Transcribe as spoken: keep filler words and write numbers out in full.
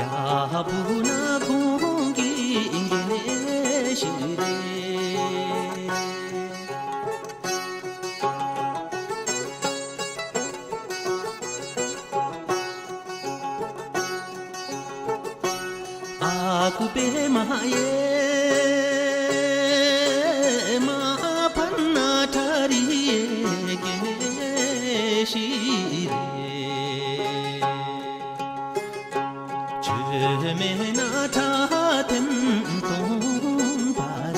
ཡ་བུ་ན་ཁོང་གི་ངེས་ཤིག་རེད། ཨ་ཁུ་པད་མ་ཡེ་མ་ཕན་ན་ཁྲ་རི་ཡེ་གེ་ཤི་རེ། ཆུ་མེད་ན་ཁྲ་ཐེམ་སྟོང་པ་